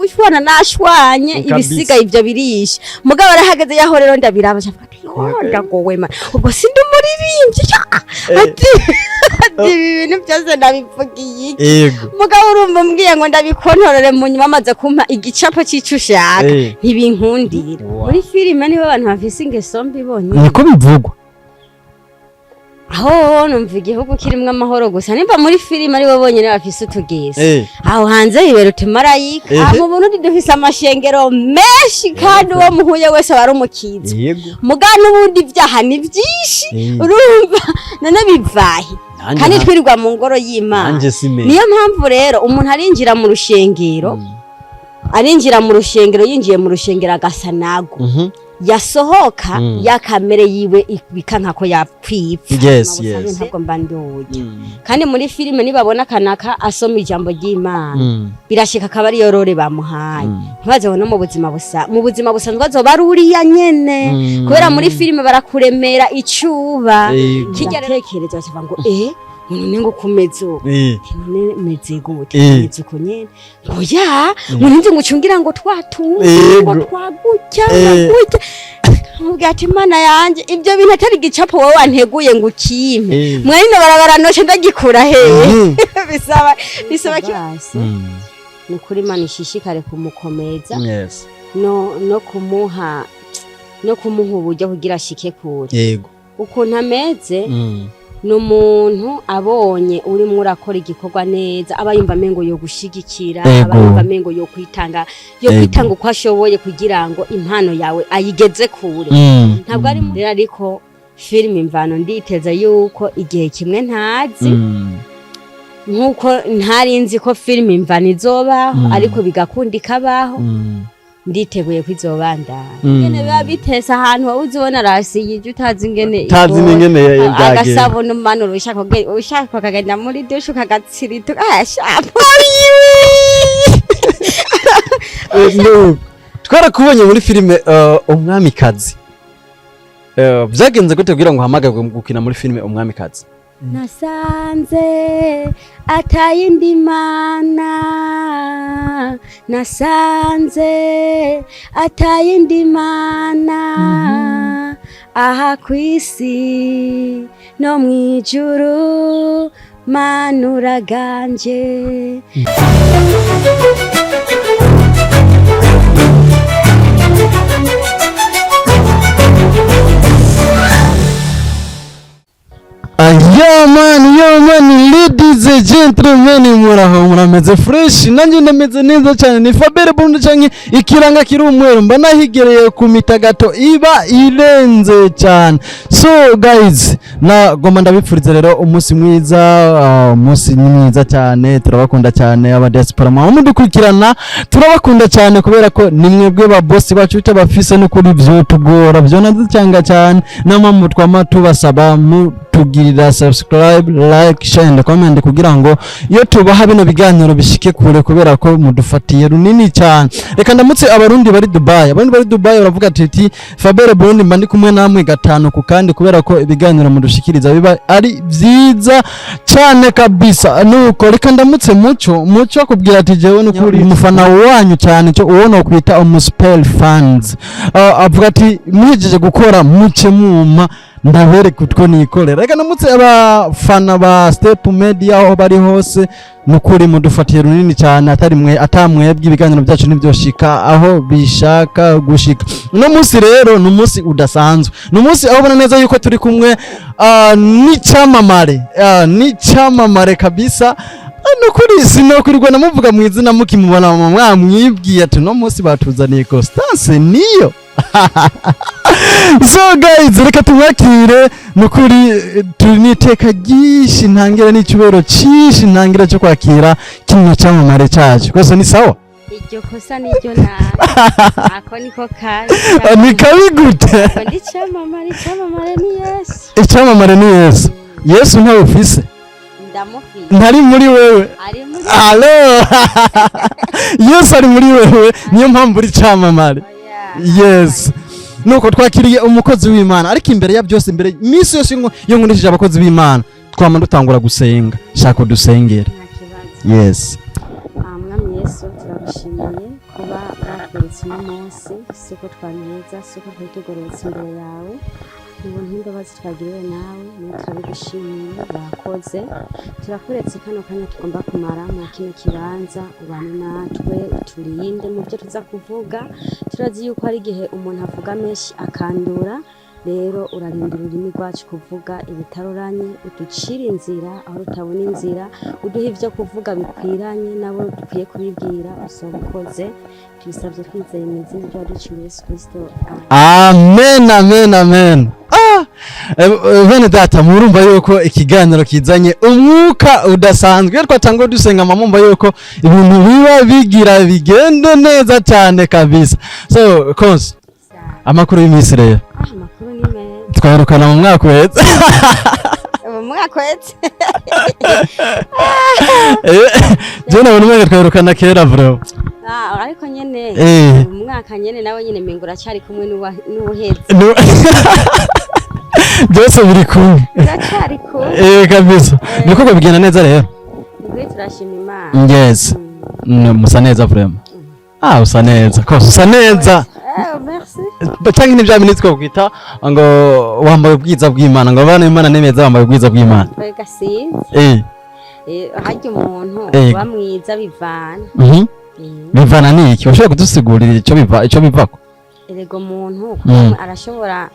Gushwana nashwanye. Kabisa. Ibisigaye ibyo birishe, mugabo arahagaze yaho rero ndabiraba, ndavuga ati: "Yo, ndagowe man, ubwo sindi umuririmbyi?" Ati ibi bintu byose ndabivugiye iki? Mugabo urumva umbwiye ngo ndabikontorore, mu nyuma amaze kumpa igicapo c'ico ushaka, ntibinkundira. Muri filime nibo abantu bafise ingeso mbi bonyine. Niko bivugwa. Aho numva igihugu kirimwo amahoro gusa, nimba muri filime aribo bonyine bafise utugesi, aho hanze hibera utumarayika. Aho mu Burundi dufise amashengero menshi, kandi uwo muhuye wese aba ari umukiza. Muga n'ubundi ibyaha ni byinshi. Urumva none bivahe? Kandi twirirwa mu ngoro y'Imana. Nanje simenye. Niyo mpamvu rero umuntu arinjira mu rushengero, arinjira mu rushengero, yinjiye mu rushengero agasa nago, yasohoka ya kamere yiwe bikanka ko yakwipfa. Ntabwo mba nduye. Kandi muri filime nibabona kanaka asoma ijambo ry'Imana, birashika akaba ariyo role bamuhaye. Ntibazeho no mu buzima busa, mu buzima busanzwe azoba ari uriya nyene, kubera muri filime barakuremera icuba. Kijya tekereza bakivuga ngo none ngo kumeze uko? None meze gute? Meze uko nyene, ngo ya ngo ninze ngo ucungira ngo twatunze ngo twagutya, ngo gutya. Mubwira ati: "Imana yanjye, ibyo bintu atari igicapo wowe wanteguye ngo ukimpe, mwene barabara noce ndagikura hehe?" Bisaba kibase. Ni ukuri, Imana ishishikare kumukomeza no kumuha uburyo kugira ashike kure. Ukuntu ameze, ni umuntu abonye urimo urakora igikorwa neza aba yumva amengo yo gushigikira, aba yumva amengo yo kwitanga, yo kwitanga uko ashoboye kugira ngo impano yawe ayigeze kure. Ntabwo ari rero, ariko filime Imvano nditeza yuko igihe kimwe ntazi, nk'uko ntari nzi ko filime Imvano izobaho, ariko bigakunda ikabaho, nditeguye ko izobandanya. Ingene biba bitese ahantu wowe uzibona rasiyije utazi ingene Utazi igora. n'ingene byagenze. Agasabuni umanura, ushaka ukagenda muri douche ukagatsirita shapo. No. Twarakubonye muri filime Umwamikazi. Byagenze gute kugira ngo uhamagarwe mu gukina muri filime Umwamikazi? Nasanze atayindi mana, nasanze atayindi mana aha kw'isi no mw'ijuru, manuraganje. Yo man, yo man, ladies and gentlemen, muraho, murameze fresh? Nanjye ndameze neza cyane. Ni Fabere Burundi canke ikiranga kiri umweru, mba nahigereye ku mitagato iba irenze cyane. So guys, nagomba ndabipfuriza rero umunsi mwiza, umunsi ni mwiza cyane. Turabakunda cyane aba diaspora mwaba mudukurikirana, turabakunda cyane kubera ko ni mwebwe ba boss bacu. Tutabafise n'ukuri vyotugora, vyona cyane. Niyo mpamvu twama tubasaba mutugirira subscribe, like, share and comment kugira ngo iyo tubaha bino biganiro bishike kure, kubera ko mudufatiye runini cyane. Reka ndamutse Abarundi bari Dubai. Abarundi bari Dubai baravuga ati: "Fabere Burundi, mba ndi kumwe namwe gatanu ku kandi, kubera ko ibiganiro mudushikiriza biba ari byiza cyane kabisa." Nuko reka ndamutse Muco. Muco akubwira ati: "Jewe nukuri umufana wanyu cyane, cyo uwo no kwita umuspell fans." Avuga ati: "Muhejeje gukora muce muma ndabereka utwo nikorera." Reka ndamutse abafana ba Step Media aho bari hose. Nukuri mudufatiye runini cyane, atari mwe atamwebwe ibiganiro byacu ntibyoshika aho bishaka gushika. Uno munsi rero ni umunsi udasanzwe, ni umunsi aho ubona neza yuko turi kumwe n'icyamamare, n'icyamamare kabisa. Nukuri sinokurirwa namuvuga mu izina, mukimubona mwamwibwiye ati uno munsi batuzaniye Constance niyo. So guys, reka tumwakire. Nukuri turi n'iteka ryinshi ntangira n'icyubahiro cyinshi ntangira cyo kwakira kino cyamamare cyacu kose. Ni sawa? Iryo kosa niryo nabi, ako niko kabi. Ni kabi gute? Ngo ndi icyamamare? Icyamamare ni Yesu. Icyamamare ni Yesu. Yesu ntawe ufise? Ndamufite. Ntari muri wewe? Ari muri. Alo, Yesu ari muri wewe, niyo mpamvu uri cyamamare. Oya. Yes, nuko twakiriye umukozi w'Imana, ariko imbere ya byose, imbere iminsi yose iyo nkundishije abakozi b'Imana twama dutangura gusenga. Shaka udusengere. Nta kibazo. Yes. Mwami Yesu, turagushimiye. Kuba watweretse uno munsi, si uko twari heza, si uko twari tugororotse imbere yawe, ubuntu n'imbabazi twagiriwe nawe, niyo turabigushimiye. Wakoze. Turakuretse kano kanya tugomba kumara mu kino kibanza, ubane natwe, uturinde mu byo tuza kuvuga. Turazi yuko hari igihe umuntu avuga menshi akandura. Rero urarinda ururimi rwacu kuvuga ibitaroranye, uducire inzira aho rutabona inzira, uduhe ibyo kuvuga bikwiranye nabo dukwiye kubibwira. Usoba ukoze. Tubisabye twizeye mu izina rya Yesu Kristo. Amen, amen, amen. Ah, bene data, murumva yuko ikiganiro kizanye umwuka udasanzwe. Iyo twatanguye dusenga, mumva yuko ibintu biba bigira bigende neza cyane kabisa. So Konsi, amakuru y'iminsi rero? Ah, amakuru ni meza. Twaherukana mu mwaka uheze. Mu mwaka uheze. Jewe nabona umwaka twaherukana kera bro. Ah, ariko nyene mu mwaka nyene nawe nyene mengo uracyari kumwe n'uwuheze. Byose biri kumwe. Uracyari kumwe. Kabisa, niko bigenda neza rero. Nukuri turashima Imana. Yes. Musa neza vraiment. Ah, usa neza kose, usa neza. Merci. Cyangwa ni bya bindi twakwita ngo wambaye ubwiza bw'Imana, ngo abana b'Imana ni beza, bambaye ubwiza bw'Imana. Mbega sinzi. Harya umuntu uba mwiza bivana. Bivana n'iki? Washobora kudusigurira icyo biva, icyo bivako? Erega umuntu arashobora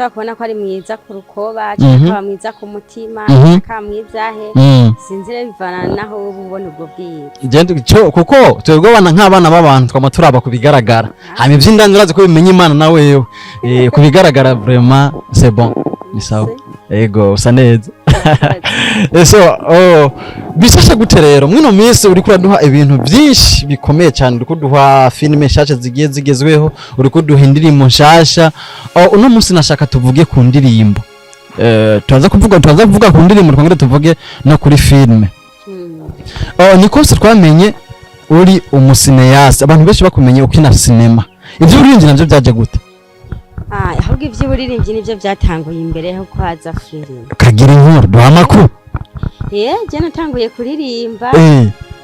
kubona ko ari mwiza ku rukoba, cyangwa akaba mwiza ku mutima, akaba mwiza he. Sinzi rero, bivana naho uba ubona ubwo bwiza. Genda cyo, kuko twebwe abana nk'abana b'abantu twama turaba ku bigaragara, hanyuma iby'indani urazi ko bimenya Imana na wewe. Ku bigaragara vraiment c'est bon, ni sawa. Ego, usa neza. So, oh, bishasha gute rero mwino minsi? Uriko uraduha ibintu byinshi bikomeye cyane, uriko uduha filime nshasha zigiye zigezweho, uriko uduha indirimbo nshasha. Oh, uno munsi nashaka tuvuge ku ndirimbo. Turaza kuvuga ku ndirimbo, twongere tuvuge no kuri filime. Oh, ni kose twamenye uri umu cinéaste, abantu benshi bakumenye ukina sinema. Ibyo uririmbyi navyo byaje gute? Ah, ahubwo iby'uburirimbyi nibyo byatanguye imbere ho kwaza filime. Kagira inkuru, duha amakuru. Je natanguye kuririmba,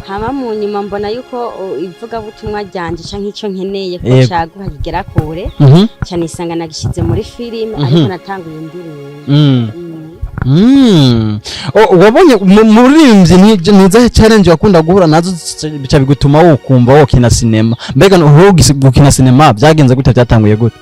hama mu nyuma mbona yuko ivugabutumwa ryanje canke ico nkeneye ko caguka kigera kure, ca nisanga nagishize muri filime, ariko natanguye indirimbo. Oh, wabonye mu muririmbyi ni izahe challenge wakunda guhura nazo bica bigutuma wokumva wokina sinema? Mbega wowe gukina sinema byagenze gute, byatanguye gute?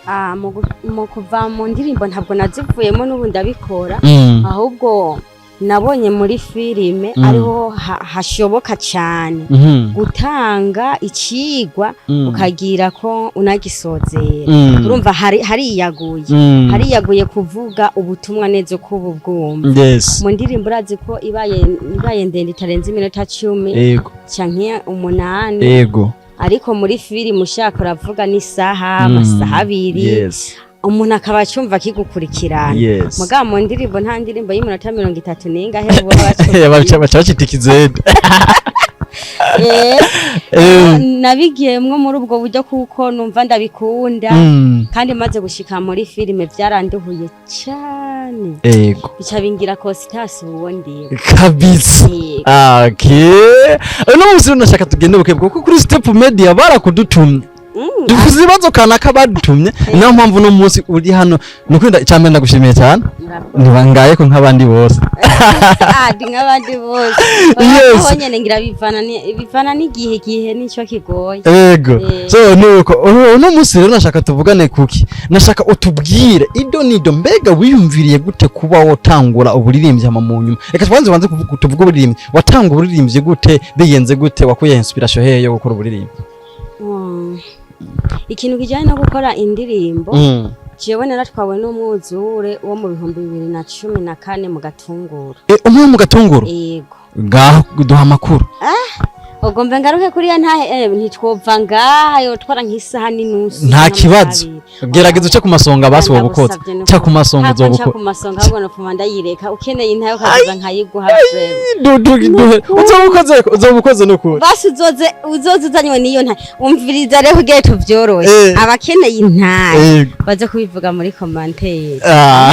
Ah, mu kuva mu ndirimbo ntabwo nazivuyemo, n'ubu ndabikora. Ahubwo nabonye muri filime ariho hashoboka cyane gutanga icigwa, ukagira ko unagisozera. Urumva hariyaguye, hariyaguye kuvuga ubutumwa neza uko ubu bwumva. Mu ndirimbo urazi ko ibaye ndende itarenze iminota 10 canke 8. Ariko muri filime ushaka uravuga n'isaha, amasaha 2, umuntu akaba acyumva akigukurikirana. Mugabo mu ndirimbo, nta ndirimbo y'iminota 30 n'ingahe uba baca wacumva. Baca bacita ikizende. Nabigiyemwo muri ubwo buryo kuko numva ndabikunda, kandi maze gushika muri filime byaranduhuye cyane, bica bingira Constance uwo ndiwe. Kabisa. Yego. Okay, uno munsi rero nashaka tugende buke, kuko kuri Step Media barakudutumye. Dufise ibibazo kanaka badutumye, niyo mpamvu uno munsi uri hano. Ni ukuri icambere ndagushimiye cyane. Murakoze. Ntibangaye ko nk'abandi bose. Ah, ndi nk'abandi bose. Aho nyene ngira bivana n'igihe, igihe nico kigoye. Ego. So nuko uno munsi rero nashaka tuvugane kuki, nashaka utubwire ido nido. Mbega wiyumviriye gute kuba wotangura uburirimbyi? Hama mu nyuma reka tubanze banze tuvuge uburirimbyi. Watanga uburirimbyi gute? Bigenze gute? Wakuye inspiration hehe yo gukora uburirimbyi? Ikintu kijanye no gukora indirimbo, jewe naratwawe n'umwuzure wo mu 2014 mu Gatunguru. Umwe mu Gatunguru? Yego. Ngaho duha amakuru. Ubwo mbe ngaruke kuriya ntahe, ntitwova ngaha, yotwara nk'isaha n'inusu. Nta kibazo, gerageza uce ku masonga basi wowe ukoze ca ku masonga. Uzoba uzoba uko ku masonga, ahubwo nopfuma ndayireka. Ukeneye intayo ukaza nkayiguha vraiment. Uzoba ukoze, uzoba ukoze nukuri. Basi uzoze uzanywe niyo ntahe. Umviriza rero kugira tuvyoroshe, abakeneye intahe baze kubivuga muri commentaire. Ah.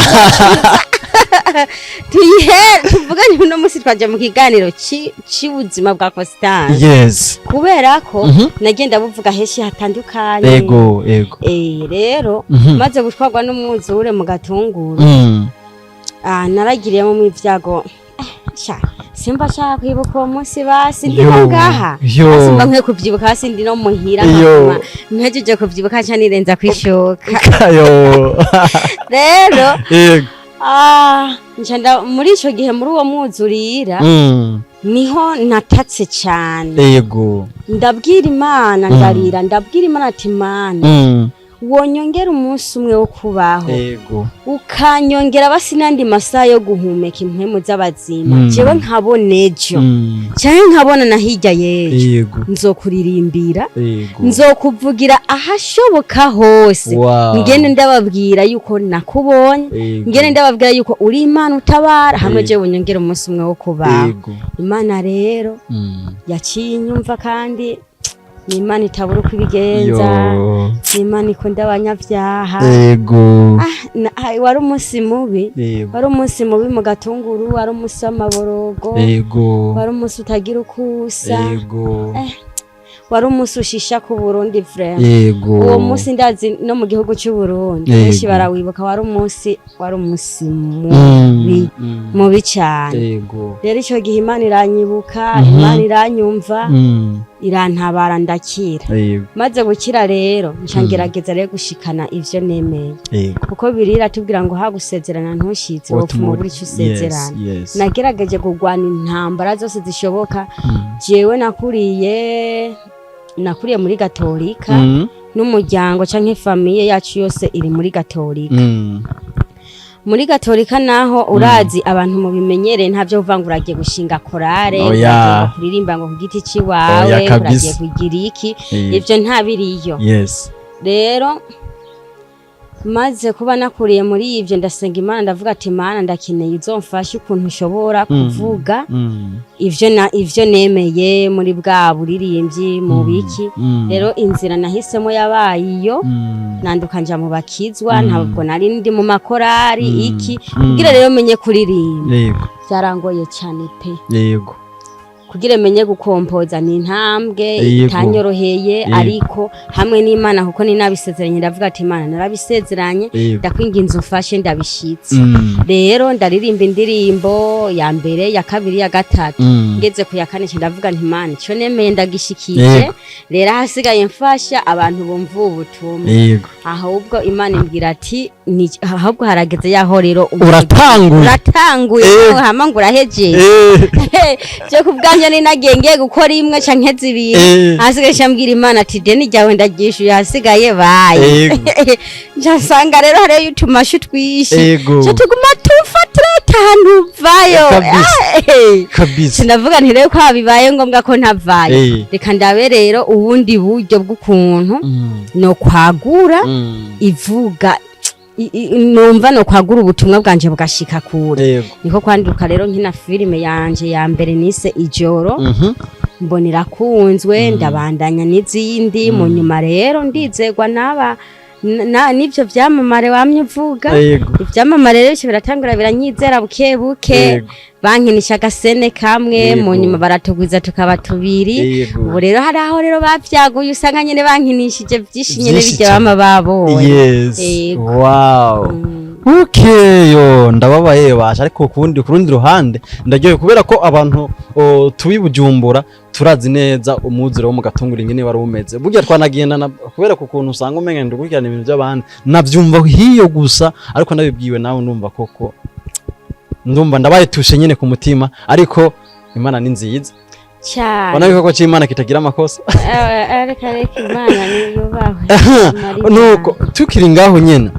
Tuyihe tuvugane. Uno munsi twaje mu kiganiro c'ubuzima bwa Constance, kubera ko nagenda buvuga henshi hatandukanye. ego ego Rero maze gutwarwa n'umwuzure mu Gatunguru, naragiriyemo mu ibyago. Sha, simba nshaka kwibuka uwo munsi, basi ndi Yo, ngaha. yo. Simba nkwiye kuvyibuka, hasi ndi no muhira. Yo. Nkaguma mpejeje kuvyibuka nca nirenza kwishoka. Kayo. Rero nca muri ico gihe, muri uwo mwuzurira, niho natatse cane. Ndabwira Imana, ndarira, ndabwira Imana ati: "Imana, wonyongera umunsi umwe wo kubaho, ukanyongera basi n'andi masaha yo guhumeka impwemu z'abazima, jewe nkabona ejo, canke nkabona na hirya y'ejo, nzokuririmbira, nzokuvugira ahashoboka hose, ngende ndababwira yuko nakubonye, ngende ndababwira yuko uri Imana utabara hamwe, jewe unyongera umunsi umwe wo kubaho." Imana rero yaciye inyumva, kandi ni Imana itabura uko ibigenza, ni Imana ikunda abanyabyaha. Wari umunsi mubi. Wari umunsi mubi mu Gatunguru, wari umunsi w'amaborogo, wari umunsi utagira uko usa, wari umunsi ushisha ku Burundi vraiment. Uwo munsi ndazi no mu gihugu cy'u Burundi benshi barawibuka. Wari umunsi mubi, mubi cyane. Rero icyo gihe Imana iranyibuka, Imana iranyumva, irantabara, ndakira. Maze gukira rero, nca ngerageza rero gushikana ivyo nemeye, kuko birira tubwira ngo hagusezerana ntushitse, wopfuma ubura icyo usezerana. Nagerageje kurwana intambara zose zishoboka. Jewe nakuriye muri Gatolika, n'umuryango canke famille yacu yose iri muri Gatolika. Muri Gatolika naho urazi abantu mubimenyereye, ntavyo kuvuga ngo uragiye gushinga korale, Oya. uragiye ngo kuririmba ngo ku giti ciwawe, Oya, kabisa. uragiye kugira iki, ivyo ntabiriyo. Rero maze kuba nakuriye muri ivyo, ndasenga Imana, ndavuga ati: "Imana, ndakeneye uzomfashe ukuntu ushobora kuvuga ivyo nemeye muri bwa buririmbyi mu biki." Rero inzira nahisemo yabaye iyo, nanduka nja mu bakizwa. Ntabwo nari ndi mu makorari iki, kugira rero menye kuririmba byarangoye cyane pe. Kugira menye gukompoza ni intambwe itanyoroheye, ariko hamwe n'Imana, kuko ni nabisezeranye, ndavuga ati: "Imana, narabisezeranye, ndakwinginze umfashe ndabishitse." Rero ndaririmba indirimbo ya mbere, ya kabiri, ya gatatu, ngeze ku ya kane nca ndavuga nti: "Imana, ico nemeye ndagishikije, rero ahasigaye mfasha abantu bumva ubu butumwa." Ahubwo Imana imbwira ati: "Ahubwo harageze yaho rero Uratanguye. Uratanguye." Hama ngo urahejeje. Byo ku bwanjye ni nagiye ngiye gukora imwe canke zibiri, hasigaye nca mbwira Imana ati: "Deni ryawe ndaryishuye, ahasigaye baye." Nca nsanga rero hariyo utumashu twishi, nca tuguma tufatira ahantu vayo. Sinavuga nti rero ko bibaye ngombwa ko ntavayo, reka ndabe rero ubundi buryo bw'ukuntu no kwagura ivuga numva no kwagura ubutumwa bwanje bugashika kure. Niko kwanduka rero nkina filime yanje ya mbere nise Ijoro, mbona irakunzwe, ndabandanya n'izindi. Mu nyuma rero ndizegwa n'aba n'ivyo vyamamare wamye uvuga. Ivyamamare rero bica biratangura biranyizera buke buke, bankinisha agasene kamwe, mu nyuma baratugwiza tukaba tubiri. Ubu rero hari aho rero bavyaguye, usanga nyene bankinishije vyinshi nyene, Vyinshi birya cane. bama babonye. Yego. Okay, yo ndababaye basha, ariko ku rundi ruhande ndaryohewe kubera ko abantu tubi Bujumbura turazi neza umwuzure wo mu Gatunguru ingene wari umeze. Burya twanagendana kubera ku kuntu usanga umenga ndukurikirana ibintu by'abandi, navyumva hiyo gusa, ariko nabibwiwe nawe ndumva koko, ndumva ndabaye tushe nyene ku mutima, ariko Imana ni nziza. Cyane. Ubona yuko c'Imana kitagira amakosa. Reka reka, Imana niyubahwe. Nuko tukiri ngaho nyene,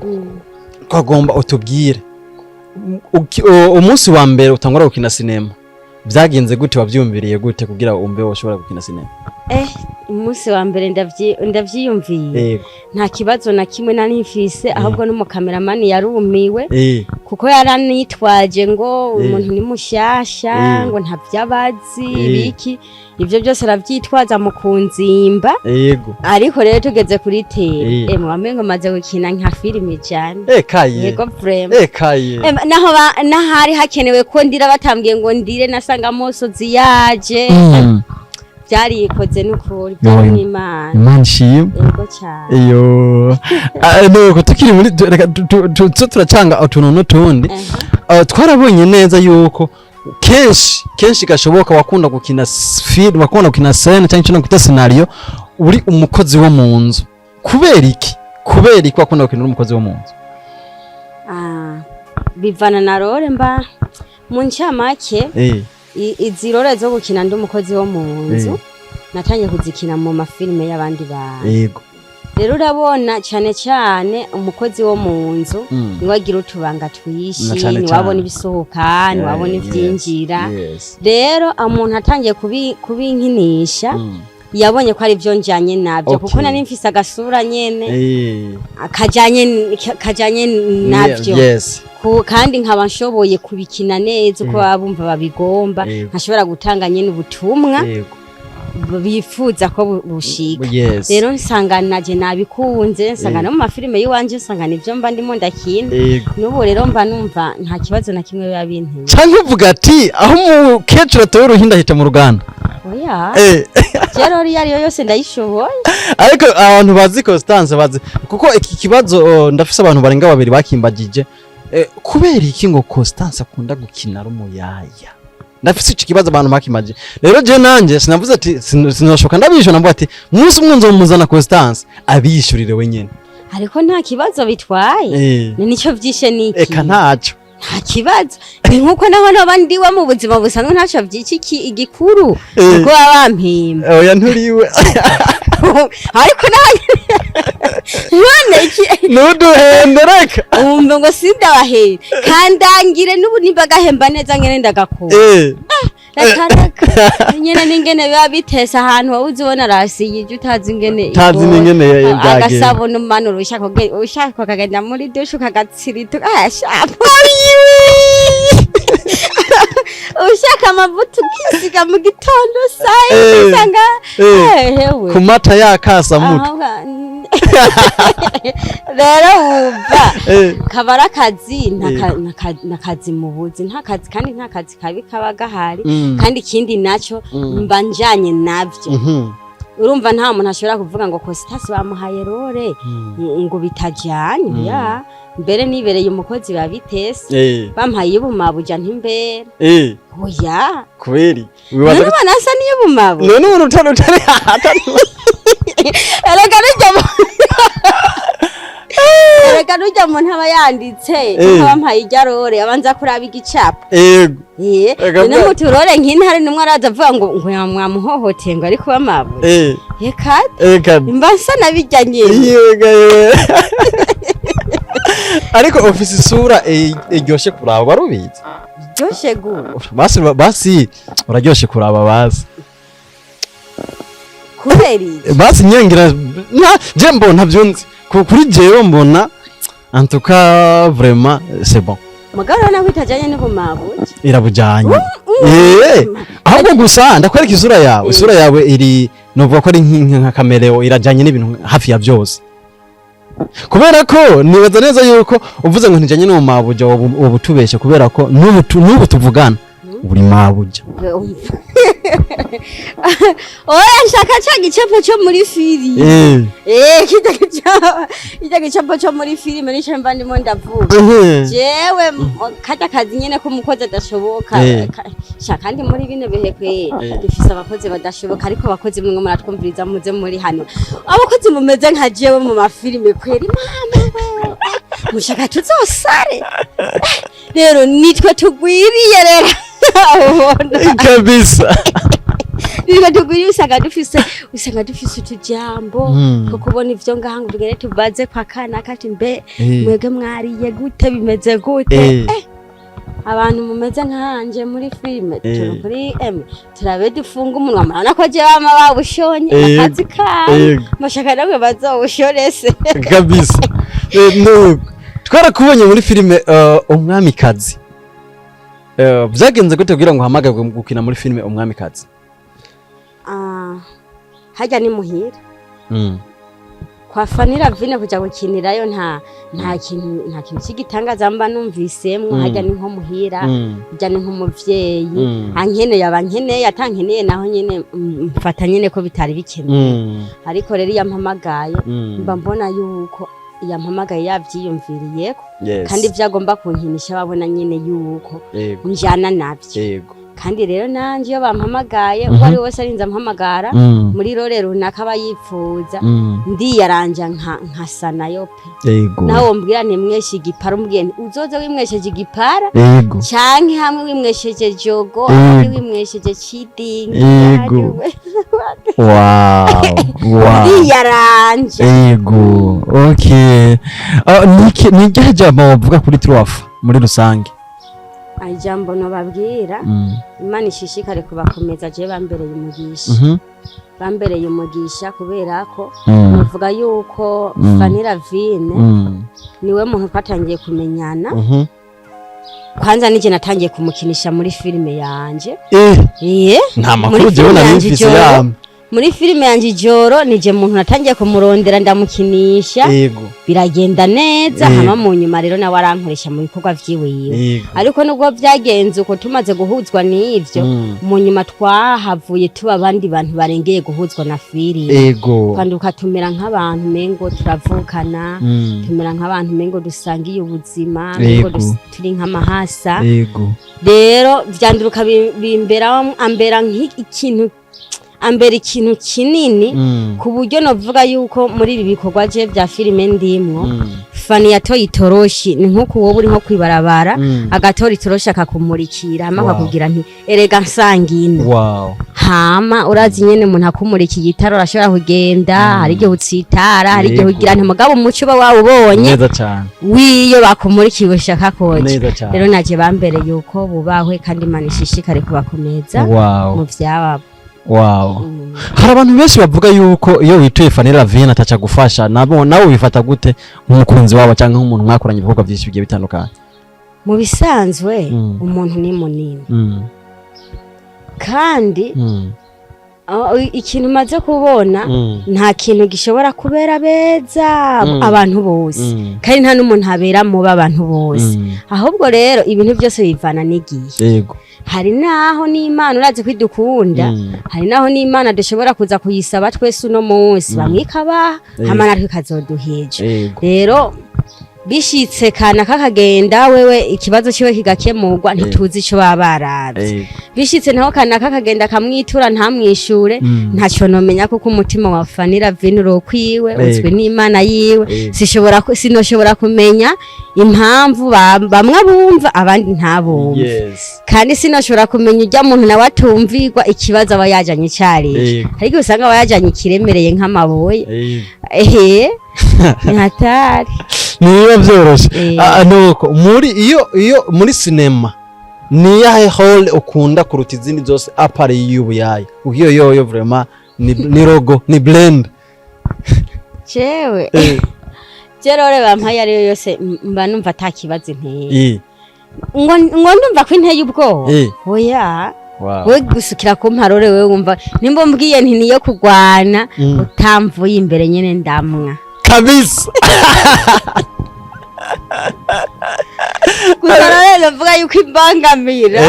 twagomba utubwire umunsi wa mbere utangura gukina sinema byagenze gute? Wabyumviriye gute kugira wumve woshobora gukina sinema? Umunsi wa mbere ndavyiyumviye. Nta kibazo na kimwe nari mfise, ahubwo n'umukameramani yarumiwe, kuko yaranitwaje ngo umuntu ni mushasha, ngo ntavyabazi, biki, ivyo byose aravyitwaza mu kunzimba. Ariko rero tugeze kuri terrain, wamengo maze gukina nka filime 100. Ekaye. Yego, vraiment. Ekaye. Naho nahari hakenewe ko ndira, batambwiye ngo ndire, nasanga amosozi yaje. Byarikoze n'ukuri, byari n'Imana. Imana ishimwe. Yego cyane. Iyo. Ah, nuko tukiri muri reka turacanga utuntu n'utundi. Twarabonye neza yuko kenshi kenshi gashoboka wakunda gukina film, wakunda gukina scène cyangwa icyo kwita scénario, uri umukozi wo mu nzu. Kubera iki? Kubera iki wakunda gukina uri umukozi wo mu nzu? Ah, bivana na role mba mu ncamake. Izi role zo gukina ndi umukozi wo mu nzu, natangiye kuzikina mu mafilime y'abandi bantu. Rero urabona, cyane cyane umukozi wo mu nzu niwe agira utubanga twishi, Na cane niwe cane. abona ibisohoka, niwe abona ivyinjira. Rero umuntu atangiye kubinkinisha, yabonye ko ari byo njanye nabyo, kuko nari mfise agasura nyene kajanye nabyo. Kandi nkaba nshoboye kubikina neza uko baba bumva babigomba, nkashobora gutanga nyene ubutumwa bifuza ko bushika. Rero nsanga naje nabikunze, nsanga no mu mafilime y'iwanje nsanga nivyo mba ndimo ndakina. N'ubu rero mba numva nta kibazo na kimwe biba binteye. Canke uvuga ati aho umukecuru atoye uruhinda ahita mu ruganda. Oya, rero iyo ariyo yose ndayishoboye. Ariko abantu bazi Constance bazi kuko iki kibazo, ndafise abantu barenga babiri bakimbagije. Kubera iki ngo Constance akunda gukina ari umuyaya? Ndafise iki kibazo abantu bakimbagije. Rero je nanje sinavuze ati sinoshoka ndabishura, navuga ati umunsi umwe nzomuzana Constance abishurire wenyene. Ariko nta kibazo bitwaye. Ni nicyo vyishe niki? Eka, ntaco. Nta kibazo, ni nkuko naho noba ndiwe mu buzima busanzwe, ntaco vyiki igikuru kuko baba bampimba. Oya, nturiwe. Ariko naho none iki? Ntuduhende, reka. Umva ngo sindabahera, kandangire n'ubu nimba gahemba neza ngene ndagakura. Reka reka, nyene n'ingene biba bitese ahantu wowe uzi ubona rasiye ibyo utazi ingene Utazi igora. n'ingene byagenda. Agasabuni umanura, ushaka ukagenda muri douche ukagatsirita, shapo, ushaka amavuta ukisiga mu gitondo saa usanga hewe Ku mata yakasa mutwe. Rero wumva kaba ari akazi nakazi mu buzi, nta kazi, kandi nta kazi kabi kaba gahari. Kandi ikindi naco, mba njanye navyo. Urumva nta muntu ashobora kuvuga ngo Costas bamuhaye role ngo bitajanye. Ya mbere nibereye umukozi babitese, bampaye iy'ubumabuja ntimbere. Oya. Kuberi None wibaza ko ubona asa n'iy'ubumabu? None umuntu utari Erega nurya muntu aba yanditse, bampaye irya role, abanza kuraba igicapo. Ega none mu turore nk'intare nimwe araza avuga ngo mwamuhohoteye, ngo ariko bamabuye. Eka, Eka. mba nsa nabirya nyene. Yega yewe, ariko ufise isura iryoshe kuraba, warubizi? Ryoshe gute? Basi basi, uraryoshe kuraba basi. Kubera iki? Basi nyengira nta je mbona ntavyonzi. Kuri jewe mbona en tout cas vraiment c'est bon. Mugabo urabona ko itajanye n'ubumabuye. Irabujanye, ahubwo gusa ndakwereka isura yawe. Isura yawe iri, novuga ko ari nka caméléon, irajanye n'ibintu hafi ya byose, kubera ko nibaza neza yuko uvuze ngo ntijanye n'ubumabuja woba utubeshe, kubera ko n'ubu tuvugana uri mabuja. Oya, nshaka ca gicapo co muri filime. Kirya gicapo co muri filime nico mba ndimo ndavuga. Jewe karya kazi nyene k'umukozi adashoboka. Sha, kandi muri bino bihe kwe dufise abakozi badashoboka, ariko abakozi mwe muratwumviriza, muze muri hano, abakozi mumeze nka jewe mu mafilime kweri, mama we, mushaka tuzosare. Rero nitwe tugwiriye rero ubona. Kabisa. Nitwe tugwiriye, usanga dufise utujambo two kubona ivyo ngaha ngo tugende tubaze kwa kana kati mbe mwebwe mwariye gute, bimeze gute? Abantu mumeze nkanje muri filime, turi kuri M, turabe dufunga umunwa. Murabona ko je bama bawushonye akazi kabo. Mashaka namwe bazowushorese. Kabisa. Nuko twarakubonye muri filime Umwamikazi. Vyagenze gute kugira ngo uhamagarwe gukina muri filime Umwamikazi? Ah, harya ni muhira kwa Fanny Lavine, kuja gukinirayo nta kintu cy'igitangaza mba numvisemwo. Harya ni nko muhira, harya ni nk'umuvyeyi ankeneye, aba nkeneye, atankeneye naho nyene mfata nyene ko bitari bikenewe. Ariko rero iyo ampamagaye, mba mbona yuko yampamagaye yavyiyumviriyeko, kandi ivyo agomba kunkinisha babona nyene yuko njana navyo. Kandi rero nanje iyo bampamagaye, uwo ari we wese arinze ampamagara muri role runaka aba yipfuza, ndiyaranja nkasa nayo pe. Nawe wombwira ntimweshe igipara, umbwiye nti uzoze wimwesheje igipara canke hamwe wimwesheje jogo, ahandi wimwesheje cidingi. Ndiyaranja. Yego, okay. Niki ni ryahe jambo wavuga kuri Truaf muri rusange? Ijambo nobabwira, Imana ishishikare kubakomeza. Je bambereye umugisha, bambereye umugisha kubera ko novuga yuko Fanny Lavine niwe muntu twatangiye kumenyana. Kwanza nije natangiye kumukinisha muri filime yanje. Iye. Nta makuru Muri jewe filime nari yanje mfise. Ijoro. Yamwe. Muri filime yanje Ijoro, nije muntu natangiye kumurondera, ndamukinisha, biragenda neza. Hama mu nyuma rero nawe arankoresha mu bikorwa vyiwiwe. Ariko nubwo vyagenze uko, tumaze guhuzwa n'ivyo, mu nyuma twahavuye tuba abandi bantu barengeye guhuzwa na filime. Twanduka tumera nk'abantu mengo turavukana, tumera nk'abantu mengo dusangiye ubuzima, mengo turi nk'amahasa. Rero vyanduruka bimbera, ambera nk'ikintu, ambera ikintu kinini, ku buryo novuga yuko muri ibi bikorwa je vya filime ndimwo, Fani yatoye itoroshi. Ni nko wowe uri nko kwibarabara, agatora itoroshi akakumurikira, hama akakubwira nti: "Erega nsangino." Hama urazi nyene umuntu akumurikiye itara urashobora kugenda, hari igihe utsitara, hari igihe ugira nti mugabo umuco uba wawubonye Neza cyane. wiyo bakumurikiye ushaka koja. Neza cyane. Rero naje bambereye uko, bubahwe kandi Imana ishishikare kubakomeza mu vyabo. Hari abantu benshi bavuga yuko iyo wituye Fanny Lavine ataca gufasha. Nabo nawe ubifata gute nk'umukunzi wabo cyangwa nk'umuntu mwakoranye ibikorwa byinshi bigiye bitandukanye? Mu bisanzwe, umuntu ni munini, kandi ikintu maze kubona, nta kintu gishobora kubera beza abantu bose, kandi nta n'umuntu abera mubi abantu bose. Ahubwo rero ibintu byose bivana n'igihe. Hari naho n'Imana, urazi ko idukunda, hari naho n'Imana dushobora kuza kuyisaba twese uno munsi, bamwe ikabaha, hama natwe ikazoduheja. Rero bishitse kana kakagenda wewe ikibazo ciwe kigakemurwa, ntituzi ico baba baravye. Bishitse naho kana kakagenda kamwitura ntamwishure, ntaco nomenya, kuko umutima wa Fanny Lavine urokwiwe, uzwi n'Imana yiwe. Sinoshobora kumenya impamvu bamwe bumva abandi ntabumve, kandi sinoshobora kumenya ujya muntu nawe atumvirwa ikibazo aba yajanye icarico. Ariko usanga aba yajanye ikiremereye nk'amabuye. Ehe, ni hatari. Niba byoroshe. Nuko muri iyo muri sinema, ni iyahe role ukunda kuruta izindi zose à part y'ubuyaya? Kuko iyo yoyo vraiment ni logo, ni blend. Jewe je role bampaye ariyo yose, mba numva ata kibazo inteye, ngo ndumva ko inteye ubwoba. Oya. We gusukira ku mparore, wewe wumva nimba umbwiye nti niyo kugwana, utamvuye imbere nyene ndamwa. Gusa rero navuga yuko imbangamira,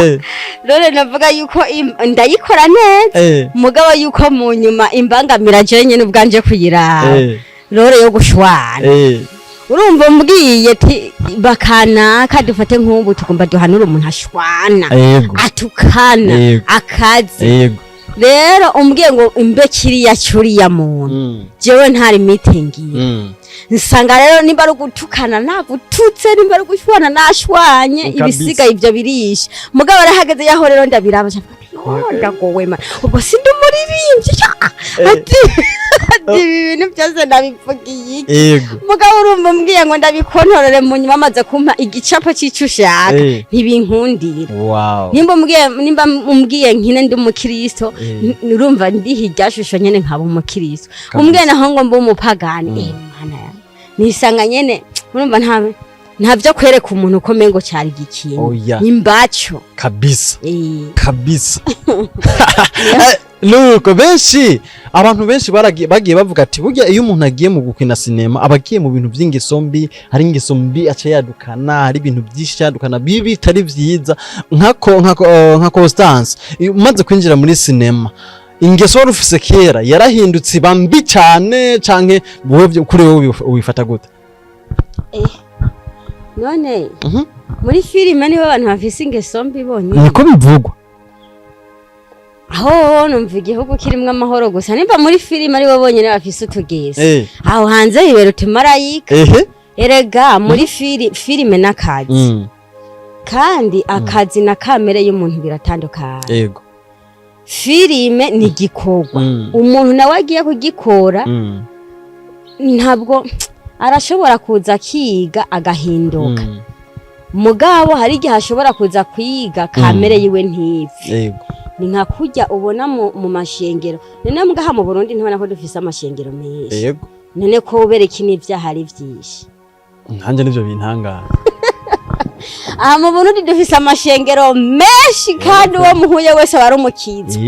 rero navuga yuko ndayikora neza, mugabo yuko mu nyuma imbangamira je nyene ubwanje kuyiraba, role yo gushwana. Urumva mbwiye ati bakanaka, dufate nk'ubu tugomba duhanure umuntu ashwana, atukana, akazi. Rero umbwiye ngo imbe kiriya cyuriya muntu, jewe ntari mitingi, nsanga rero nimba ari ugutukana nagututse, nimba ari ugushwana nashwanye. Ibisigaye ibyo birisha. Mugabo arahagaze yaho rero ndabiraba, ndavuga ati: "Yo, ndagowe man, ubwo sindi umuririmbyi." Ati Ibi bintu byose ndabivugiye iki? Mugabo urumva umbwiye ngo ndabikontorore, mu nyuma amaze kumpa igicapo cy'icyo ushaka, ntibinkundira. Nimba umbwiye nkine ndi umukristo, urumva ndiha irya shusho nyene nkaba umukristo. Umbwiye naho ngo mbe umupagani, mana yanjye, nisanga nyene urumva nta byo kwereka umuntu uko mengo cyari igikintu. Oya. Imbaco. Kabisa. Kabisa. Nuko benshi, abantu benshi bagiye bavuga ati burya iyo umuntu agiye mu gukina sinema aba agiye mu bintu by'ingeso mbi, hari ingeso mbi aca yadukana, hari ibintu byinshi yadukana bibi bitari byiza. Nka Constance, iyo umaze kwinjira muri sinema, ingeso wari ufise kera yarahindutse iba mbi cyane, canke wowe kuri wowe ubifata gute? None muri filime nibo abantu bafise ingeso mbi bonyine? Niko bivugwa. Aho numva igihugu kirimwo amahoro gusa, nimba muri filime aribo bonyine bafise utugeso, aho hanze hibera utumarayika. Erega muri filime n'akazi, kandi akazi na kamere y'umuntu biratandukanye. Filime ni igikorwa, umuntu nawe agiye kugikora, ntabwo arashobora kuza akiga agahinduka. Mugabo hari igihe ashobora kuza kwiga kamere yiwe ntipfe. Ni nka kurya ubona mu mashengero. None mugaha mu Burundi ntibona ko dufise amashengero menshi? None ko ubereka n'ivyaha ari vyinshi? Nanjye nivyo bintangaza. Aha mu Burundi dufise amashengero menshi, kandi uwo muhuye wese aba ari umukiza.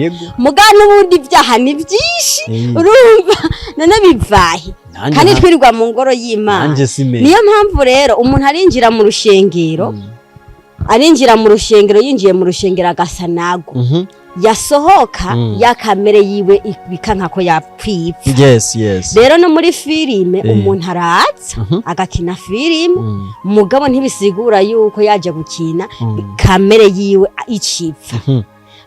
Muga n'ubundi ibyaha ni byinshi. Urumva none bivahe? Nanjye Kandi twirirwa mu ngoro y'Imana. Nanjye simenye. Niyo mpamvu rero umuntu arinjira mu rushengero, arinjira mu rushengero, yinjiye mu rushengero agasa nago, yasohoka ya kamere yiwe bikanka ko yapfipfa. Yes. Rero no muri filime, umuntu araza agakina filime, mugabo ntibisigura yuko yaje gukina kamere yiwe icipfa.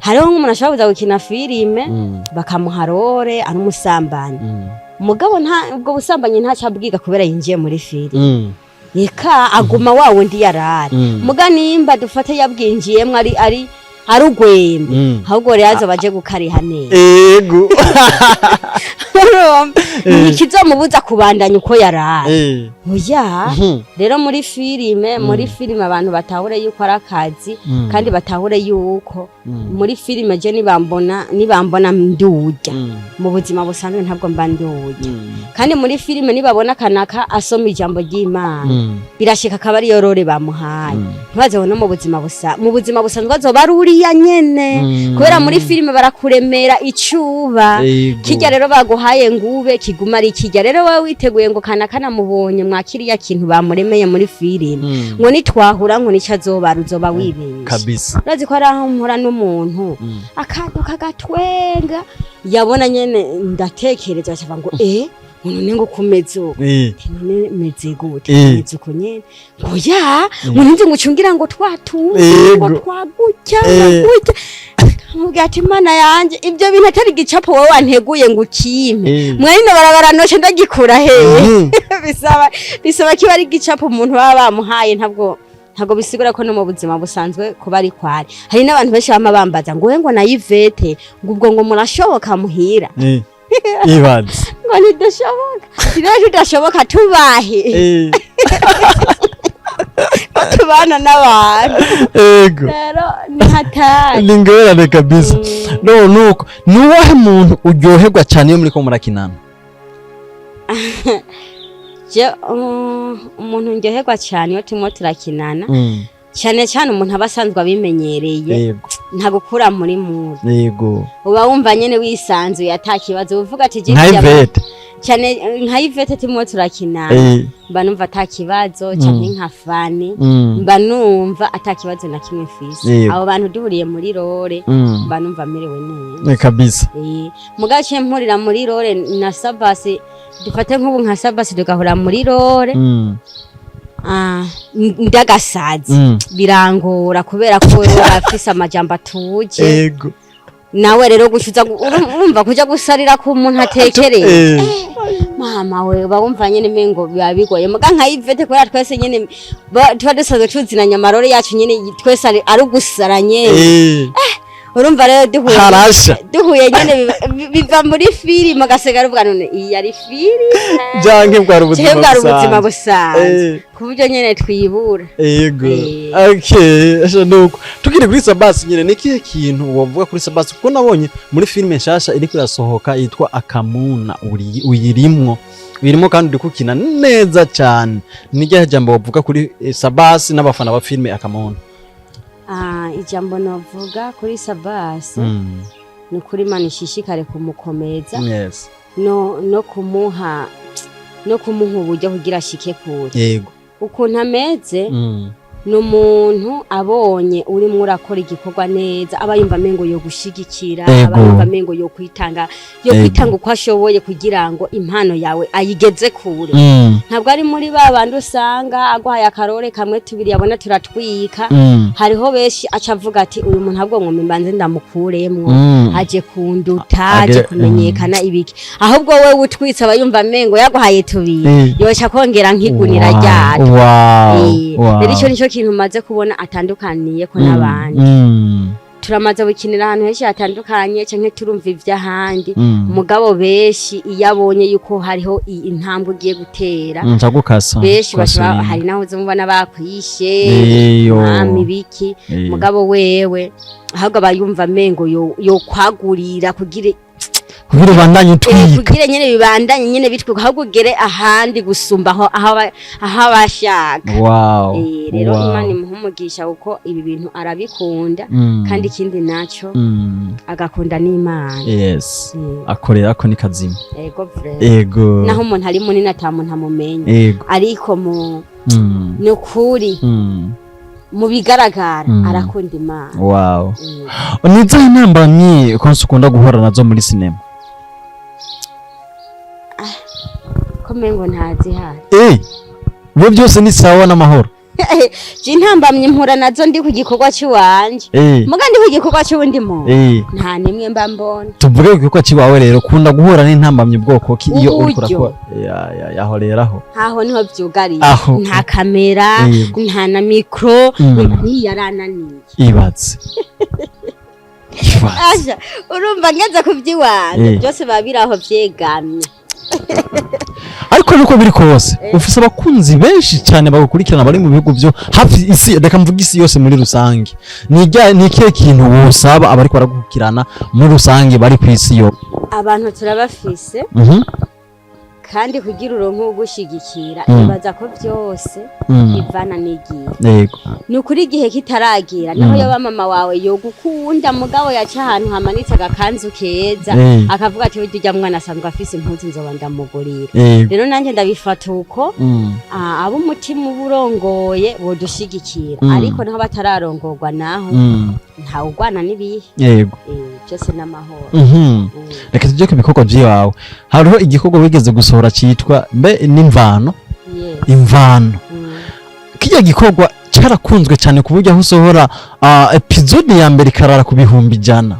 Hariho nk'umuntu ashobora kuza gukina filime, bakamuha role ari umusambanyi, mugabo nta ubwo busambanyi ntacyo abwiga kubera yinjiye muri filime. Reka aguma wa wundi yarari. Muga nimba dufate yabwinjiyemwo ari ugwembe, ahubwo rero azoba aje gukariha neza. Urumva ntikizomubuza kubandanya uko yarari. Oya. Rero muri filime abantu batahure yuko ari akazi, kandi batahure yuko muri filime je nibambona ndurya, mu buzima busanzwe ntabwo mba ndurya. Kandi muri filime nibabona kanaka asoma ijambo ry'Imana, birashika akaba ariyo role bamuhaye, ntibazeho no mu buzima busanzwe azoba ari uriya nyene, kubera muri filime barakuremera icuba. Kirya rero baguhaye ngube kiguma ari kirya. Rero wowe witeguye ngo kanaka namubonye mwa kiriya kintu bamuremeye muri filime, ngo nitwahura ngo nico azobara, uzoba wibeshye. Urazi ko ari aho mpura n'umuntu akaduka agatwenga, yabona nyene ndatekereza, acavuga ngo ngo none ngo kumeze uko? Ati, none meze gute? Meze uko nyene. Ngo ya, ngo ntinze ngo ucungira ngo twatunze ngo twagutya, ngo gutya. Nkubwira ati Mana yanje, ibyo bintu atari igicapo wowe wanteguye ngo ukimpe, mwene barabara noce ndagikura hehe? Bisaba kiba ari igicapo umuntu baba bamuhaye. Ntabwo bisigura ko no mu buzima busanzwe kuba ari kwari. Hari n'abantu benshi bama bambaza ngo we ngo na Yvette, ngo ubwo ngo murashoboka muhira? Ibaze. Ngo ntidashoboka. Rero tudashoboka tubahe ko tubana n'abantu? Rero ni hatari. Ni ingorane kabisa. No nuko ni uwahe muntu uryoherwa cyane iyo muriko murakinana? Je umuntu ndyoherwa cyane iyo turimo turakinana, cyane cyane umuntu aba asanzwe abimenyereye, ntagukura muri muri uba wumva nyene wisanzuye ata kibazo, uvuga ati je Nka Yvette. Cyane nka Yvette turimo turakinana, mba numva ata kibazo, canke nka Fani, mba numva ata kibazo na kimwe mfise. Abo bantu duhuriye muri role, mba numva merewe neza. Kabisa. Mugabo ciye mpurira muri role na Sabasi, dufate nk'ubu nka Sabasi tugahura muri role, ndagasazi, birangora kubera ko wewe afise amajambo atuje. Nawe rero gucuza urumva kuja gusarira ko umuntu atekereye, mama we, uba wumva nyene mengo biba bigoye. Muga nka Yvette, kubera twese nyene tuba dusanzwe tuzinanye, amarore yacu nyene twese ari ugusara nyene. Urumva rero duhuye, Harasha. duhuye nyene biva muri filime, ugasigara uvuga: "None iyi yari filime Canke bwari ubuzima canke bwari ubuzima busanzwe?" Busanzwe, ku buryo nyene twibura. Yego. Okay, asha nuko tukiri kuri Sabasi nyine, ni ikihe kintu wovuga kuri Sabasi? Kuko nabonye muri filime nshasha iriko irasohoka yitwa Akamuna, uri uyirimwo, uyirimo kandi uri kukina neza cyane. Ni ryahe jambo wovuga kuri Sabasi n'abafana ba filime Akamuna? Ah, ijambo novuga kuri Sabasi ni ukuri, Imana ishishikare kumukomeza no kumuha uburyo kugira ashike kure. Ukuntu ameze, ni umuntu abonye urimo urakora igikorwa neza aba yumva amengo yo gushigikira, aba yumva amengo yo kwitanga, yo kwitanga uko ashoboye kugira ngo impano yawe ayigeze kure. Ntabwo ari muri ba bandi usanga aguhaye akarore kamwe, tubiri, yabona turatwika. Hariho benshi aca avuga ati: "Uyu muntu ahubwo ngo mbanze ndamukuremwo, aje kunduta, aje kumenyekana ibiki." Ahubwo wewe utwitse aba yumva amengo yaguhaye tubiri, yoca kongera nk'igunira ryatwo. Rero ico nico kintu maze kubona atandukaniye ko n'abandi. Turamaze gukinira ahantu henshi hatandukanye canke turumva ivy'ahandi, mugabo benshi iyo abonye yuko hariho intambwe ugiye gutera, Nca gukasa. benshi bashobora Kwasurinda. hari naho uzumva bakwishe, mwami biki. Mugabo wewe ahubwo aba yumva amengo yo kwagurira kugira Kugira ubandanye utwika. Kugira nyene bibandanye nyene bitwika, ahubwo ugere ahandi gusumba aho abashaka. Rero Imana imuha umugisha kuko ibi bintu arabikunda, kandi ikindi naco agakunda n'Imana. Akorera ko ni kazima. Ego vrai. Naho umuntu ari munini ata muntu amumenya, ariko mu ni ukuri, mu bigaragara arakunda Imana. Ni izihe ntambamyi konsi ukunda guhura nazo muri sinema? Ko mengo ntazihari. Ibyo byose ni sawa n'amahoro. Je intambamyi mpura nazo ndi ku gikorwa cy'iwanje, muga ndi ku gikorwa cy'uwundi muntu nta nimwe mba mbona. Tuvuge ku gikorwa cy'iwawe rero, ukunda guhura n'intambamyi bwoko ki iyo uriko Uburyo. urakora? Yaho rero aho. Aho niho vyugariye. Aho. Nta kamera, nta na micro, niyo yarananiye. Ibaze, ibaze. Asha, urumva ngeze ku by'iwanje, byose biba biri aho vyegamye. Ariko nuko biri kose, ufise abakunzi benshi cyane bagukurikirana bari mu bihugu byo hafi isi, reka mvuge isi yose muri rusange. Ni ikihe kintu wosaba abariko baragukurikirana muri rusange bari ku isi yo? Abantu turabafise, kandi kugira uronke ugushigikira, ibaza ko byose bivana n'igihe. Ni ukuri, igihe kitaragira naho yoba mama wawe yogukunda, mugabo yaca ahantu hamanitse agakanzu keza, akavuga ati: "Burya urya mwana asanzwe afise impuzu, nzoba ndamugurira." Rero nanjye ndabifata uko. Abo umutima uba urongoye bodushigikira, ariko naho batararongorwa naho, ntawugwana n'ibihe. Byose n'amahoro. Reka tujye ku bikorwa by'iwawe. Hariho igikorwa wigeze gusohora cyitwa mbe n'imvano? Yes. Imvano. Kijya gikorwa cyarakunzwe cyane ku buryo aho usohora episode ya mbere ikarara ku 100,000.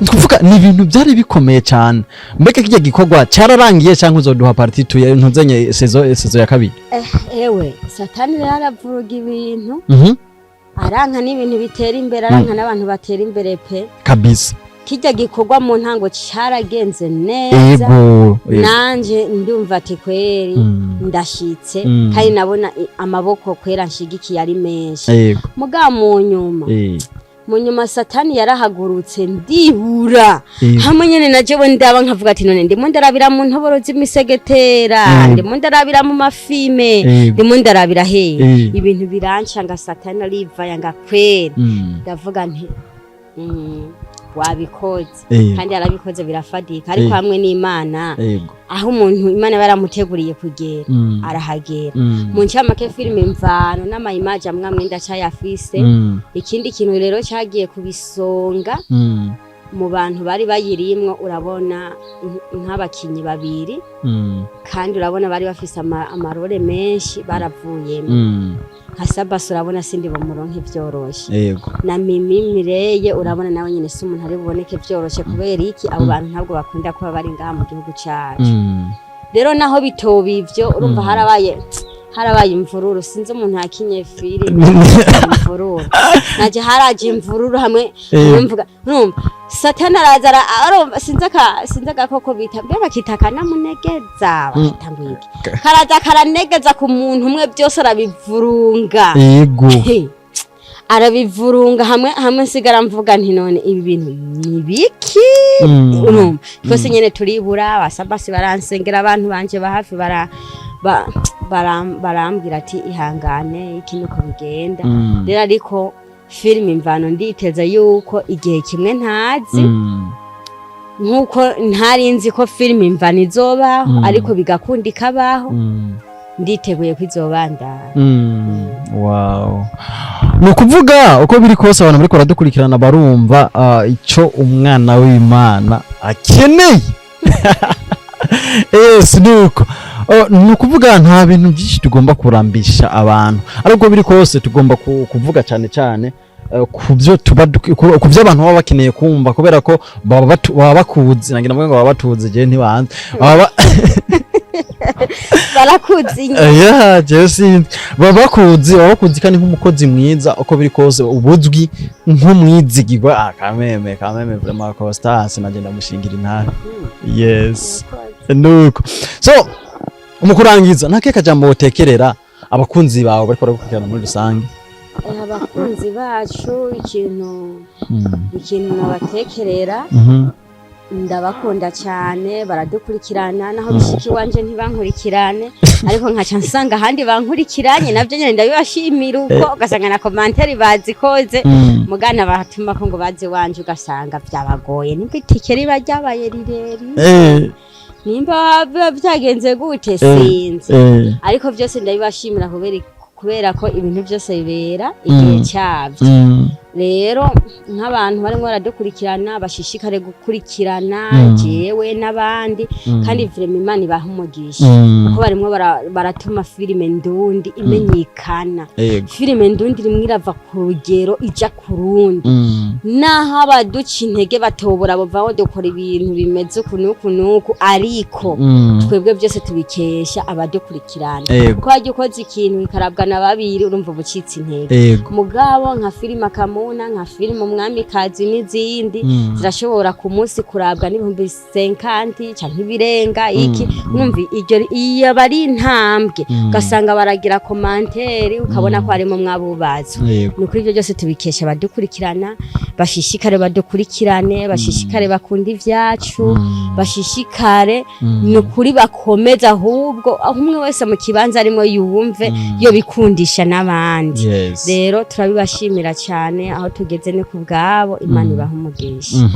Ni kuvuga ni ibintu byari bikomeye cyane. Mbega kijya gikorwa cyararangiye cyangwa uzoduha part two ya ntuzenye saison ya kabiri? Ewe, Satani rero aravuruga ibintu, aranka n'ibintu bitera imbere, aranka n'abantu batera imbere pe. Kijya gikorwa mu ntango cyaragenze neza. Nanje ndumva ati kweri ndashitse, kandi nabona amaboko kwera nshigikiye ari menshi. Mugabo mu nyuma, mu nyuma Satani yarahagurutse, ndibura. Hamwe nyene na jewe ndaba nkavuga ati: "None ndimo ndarabira mu ntoboro z'imisegetera, ndimo ndarabira mu mafime, ndimo ndarabira he?" Ibintu birancanga, Satani arivaya nga kwera. Ndavuga nti: "Wabikoze." Kandi yarabikoze birafadika, ariko hamwe n'Imana, aho umuntu Imana iba yaramuteguriye kugera, arahagera. Mu ncamake, filime Imvano n'ama images amwe amwe ndacayafise. Ikindi kintu rero cyagiye kubisonga, mu bantu bari bayirimwo urabona nk'abakinyi babiri, kandi urabona bari bafise ama rôles menshi, baravuyemo. Nka Sabasi, urabona sindi bumuronke vyoroshe, na Mimi Mireye, urabona nawe nyene si umuntu ari buboneke vyoroshe. Kubera iki? Abo bantu ntabwo bakunda kuba bari ngaha mu gihugu cacu. Rero naho bitoba ivyo, urumva harabaye Harabaye imvururu, sinzi umuntu yakinye filime imvururu, naje haraje imvururu hamwe. Hamwe mvuga, urumva Satani araza arumva, sinzi agakoko bita, mbe bakita akanamunegeza, bakita ngo iki, karaza karanegeza ku muntu umwe, byose arabivurunga. He, arabivurunga hamwe hamwe, nsigara mvuga nti: "None ibi bintu ni biki?" Urumva twese nyene turibura, abasabasi baransengera, abantu banje ba hafi barambwira ati: "Ihangane, iki niko bigenda." Rero ariko filime Imvano nditeza yuko igihe kimwe ntazi, nkuko ntari nzi ko filime Imvano izobaho, ariko bigakunda ikabaho, nditeguye ko izobandanya. Wow, ni ukuvuga uko biri kose abantu bariko baradukurikirana barumva ico umwana w'Imana akeneye. Yes, nuko. Oh, ni ukuvuga nta bintu byinshi tugomba kurambisha abantu, ariko biri kose tugomba kuvuga cyane cyane ku byo tuba ku byo abantu baba bakeneye kumva, kubera ko baba bakuzi, nagira ngo baba batuzi, je ntibanze baba Barakuzi nyine. Yeah, jewe sinzi, baba bakuzi kandi nk'umukozi mwiza, uko biri kose ubuzwi nk'umwizigirwa. Ah, kameme vraiment Constance naje ndamushingira intare. Yes, nuko. So mu kurangiza, nta kajambo wotekerera abakunzi bawe bariko baragukurikirana muri rusange? Abakunzi bacu, ikintu nabatekerera, ndabakunda cyane, baradukurikirana naho bishiki wanje ntibankurikirane, ariko nkaca nsanga ahandi bankurikiranye, nabyo nyine ndabibashimira uko, ugasanga na commentaire bazikoze, mugana batuma ko ngo bazi wanje, ugasanga byabagoye, nimba itike riba ryabaye rirerire, nimba biba byagenze gute, sinzi. Ariko byose ndabibashimira kubera ko ibintu byose bibera igihe cyabyo. Rero nk'abantu barimo baradukurikirana, bashishikare gukurikirana jewe n'abandi, kandi vraiment Imana ibaha umugisha, kuko barimo baratuma filime ndundi imenyekana. Filime ndundi rimwe irava ku rugero ija ku rundi, naho abaduca intege batobora bavaho dukora ibintu bimeze uku n'uku n'uku, ariko twebwe byose tubikesha abadukurikirana, kuko wajya ukoze ikintu kikarabwa na babiri, urumva uba ucitse intege. Mugabo nka filime Akamuna, nka filime Umwamikazi n'izindi, zirashobora ku munsi kurabwa n'ibihumbi 50 canke ibirenga iki. Urumva iryo iyo aba ari intambwe, ugasanga baragira commentaire, ukabona ko harimo mwabubazo. Ni ukuri ibyo byose tubikesha abadukurikirana. Bashishikare badukurikirane, bashishikare bakunda ibyacu, bashishikare, ni ukuri bakomeze, ahubwo aho umwe wese mu kibanza arimo yumve yo bikundisha n'abandi. Rero turabibashimira cyane, aho tugeze ni ku bwabo, Imana ibaha umugisha.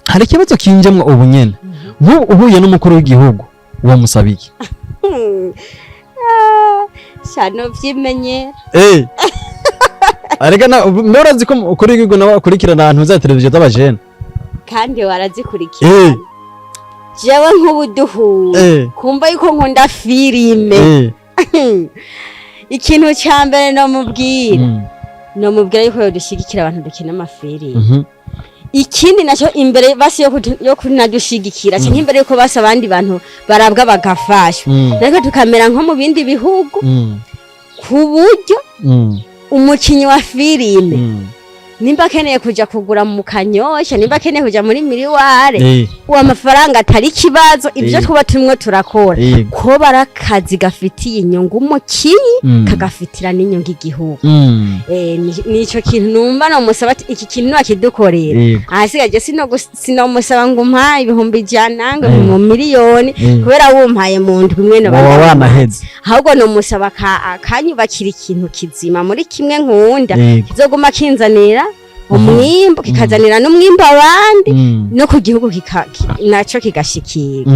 Hari ikibazo kinjemwo ubu nyene, nk'ubu uhuye n'umukuru w'igihugu, uwo musaba iki? Ah, shano vyimenyera. Arega na mbe urazi ko umukuru w'igihugu nawe akurikirana ahantu za televiziyo z'abajene? Kandi warazikurikirana. Jewe nk'ubu duhuye, kumva yuko nkunda filime, ikintu cya mbere nomubwira, nomubwira yuko yodushyigikira abantu dukina amafilime. Ikindi nacyo, imbere basi yo kunadushigikira, canke imbere yuko basi abandi bantu barabwa bagafashwa, ariko tukamera nko mu bindi bihugu, ku buryo umukinyi wa filime, nimba akeneye kuja kugura mu Kanyosha, nimba akeneye kuja muri miriware, uwo amafaranga atari ikibazo, ibyo tuba tumwe turakora, ko barakazi gafitiye inyungu umukinyi, kagafitira n'inyungu igihugu. Nico kintu numva nomusaba ati iki kintu nakidukorera. Ahasigaye sinomusaba ngo umpaye 100,000, ngo mu miliyoni, kubera wumpaye mu ndwi imwe noba Woba ndawumaze. wanaheze. Ahubwo nomusaba akanyubakira ikintu kizima muri kimwe nkunda, kizoguma kinzanira umwimbu, kikazanira n'umwimbu abandi, no ku gihugu naco kigashikira.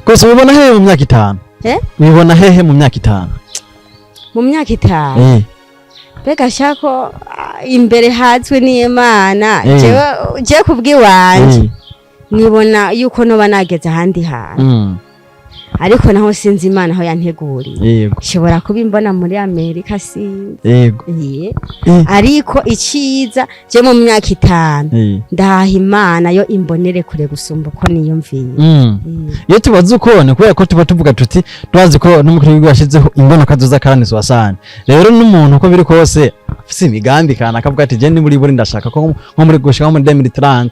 Kose ubibona hehe mu myaka 5? Eh? Wibona hehe mu myaka 5? Mu myaka 5? Mbega shako imbere hazwi n'Imana. Jewe kubw'iwanje, nibona yuko noba nageze ahandi hantu. Ariko naho sinzi Imana aho yanteguriye. Nshobora kuba imbona muri Amerika, sinzi. Iye. Ariko iciza, je mu myaka 5 ndaha Imana yo imbonere kure gusumba uko niyumviye. Iyo tubaze uko ni kubera ko tuba tuvuga tuti tubazi ko n'umukuru w'igihugu yashyizeho imbonoka zoza karani soixante. Rero n'umuntu uko biri kose afise imigambi kana akavuga ati je ni muri buri ndashaka ko nko muri gushika nko muri 2030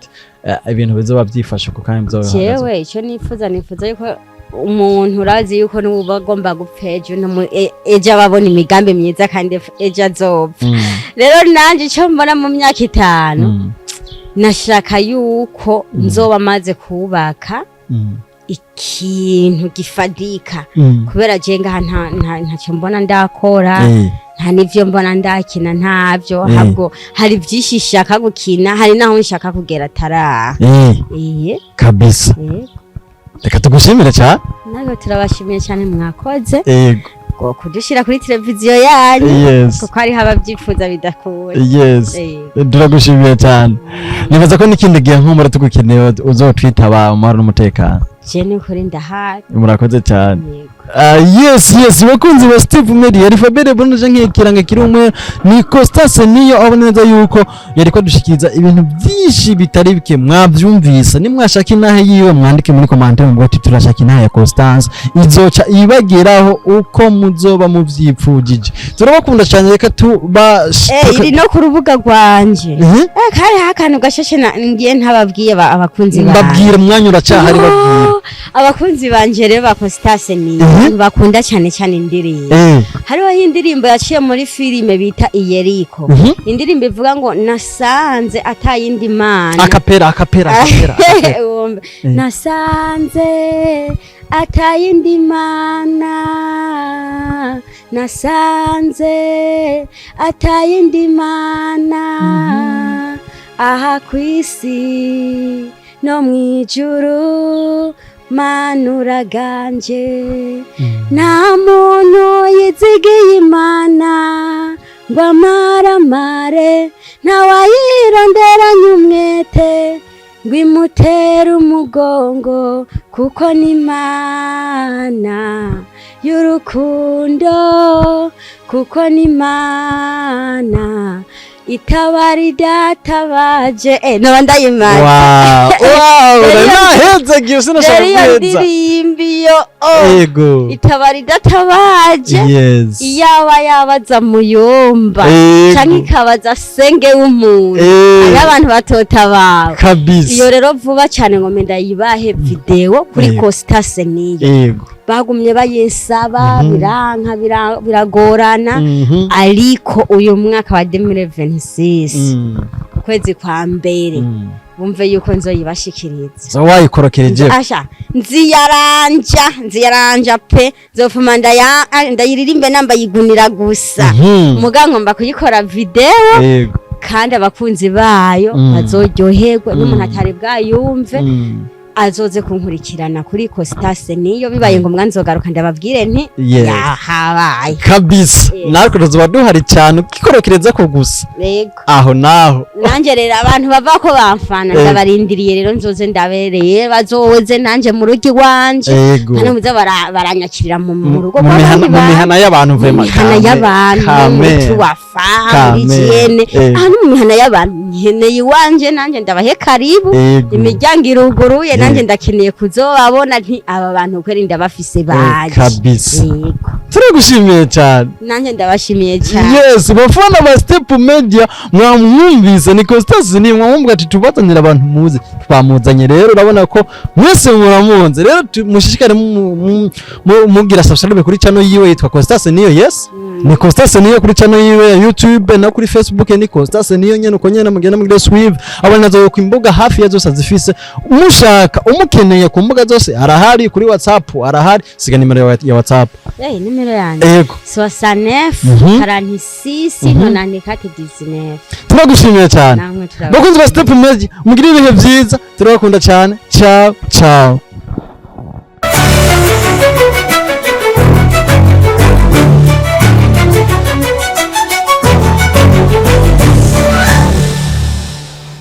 ibintu bizoba byifashe uko kandi bizoba bihagaze. Jewe icyo nifuza, nifuza yuko umuntu, urazi yuko n'uba agomba gupfa ejo, ejo aba abona imigambi myiza kandi ejo azopfa. Rero nanje icyo mbona mu myaka 5, nashaka yuko nzoba maze kubaka ikintu gifadika, kubera je ngaha ntacyo mbona ndakora, nta n'ivyo mbona ndakina, ntabyo. Ahubwo hari byinshi nshaka gukina, hari naho nshaka kugera ataraha. Iye. Kabisa. Yego. Reka tugushimire cyane. Nawe turabashimiye cyane, mwakoze ngo kudushyira kuri televiziyo yanyu, kuko hariho ababyifuza bidakunda. Turagushimiye cyane, nibaza ko n'ikindi gihe nkumura tugukeneye uzotwitaba mu mahoro n'umutekano. Je ni ukuri ndahari. Murakoze cyane. Yego. Yes, bakunzi ba Steve Media, yari Fabere Bonoje nk'ikiranga kiri umwe, ni Constance niyo abona neza yuko yariko adushikiriza ibintu byinshi bitari bike. Mwabyumvise, nimwashaka intahe yiwe mwandike muri commentaire ngo ati turashaka intahe ya Constance, izoca ibageraho uko muzoba muvyipfujije. Turabakunda cyane, reka tuba Iri no ku rubuga rwanje. Kariho akantu gashashe ngiye ntababwiye abakunzi banje. Mbabwira, umwanya uracahari, babwira. Oh, abakunzi banje rero ba Constance ni bakunda cyane cyane indirimbo. Hariho indirimbo yaciye muri filime bita Iyeriko, indirimbo ivuga ngo nasanze atayindi mana. Acapella, acapella, acapella, acapella. Wumve. Nasanze atayindi mana, nasanze atayindi mana aha kw'isi no mw'ijuru, manuraganje. Nta muntu yizigiye Imana ngo amaramare, ntawayironderanye umwete ngo imutere umugongo, kuko ni Imana y'urukundo, kuko ni Imana itabara idatabaje. Noba ndayimana. Wow, naheze gihe sinashaka Rero iyo guheza. ndirimbo iyo, oh, itabara idatabaje, iyaba yabaza muyomba canke ikabaza senge w'umuntu, hariho abantu batotabawe. Iyo rero vuba cyane ngo ndayibahe video kuri Constance niyo bagumye bayinsaba, biranka, biragorana, ariko uyu mwaka wa 2026, ukwezi kwa mbere, bumve yuko nzoyibashikiriza. So wayikorokereje. Asha, nziyaranja, nziyaranja pe, nzofuma ndayiririmbe nambaye igunira gusa. Muga ngomba kuyikora video, kandi abakunzi bayo bazoryoherwe, n'umuntu atari bwayumve azoze kunkurikirana kuri Constance niyo. Bibaye ngombwa nzogaruka ndababwire nti yahabaye. Kabisa. Natwe tuzoba duhari cyane ukikorokereza ko gusa. Aho naho. Nanjye rero abantu bava ko bamfana, ndabarindiriye rero, nzoze ndabereye, bazoze nanje mu rugo iwanje. Hano muze baranyakirira mu rugo mu kwa mihana bandi mu bantu. mihana y'abantu Mu vraiment. mihana y'abantu, muri tuwafa, muri jene, ahantu mu mihana y'abantu nkeneye iwanje, nanjye ndabahe karibu. Imiryango iruguruye, nanjye ndakeneye kuzobabona nti aba bantu kweri ndabafise baje. Kabisa. Turagushimiye cyane. Nanjye ndabashimiye cyane. Yes, bafana ba Step Media, mwamwumvise, ni Constance ni mwamwumva ati tubazanira abantu muzi, twamuzanye. Rero urabona ko mwese muramunze. Rero mushishikare mugira subscribe kuri channel yiwe yitwa Constance niyo. Yes, ni Constance niyo kuri channel yiwe ya YouTube no kuri Facebook ni Constance niyo nyene, uko nyene mugenda mugire swive abona zo ku imbuga hafi ya zose azifise. Umushaka, umukeneye ku mbuga zose arahari, kuri WhatsApp arahari. Siga nimero ya WhatsApp. Nimero yanjye 69 46 94 19. Turagushimiye cyane. Namwe turabashimiye. Bakunzi ba Step Media, mugire ibihe byiza, turabakunda cyane. Ciao ciao.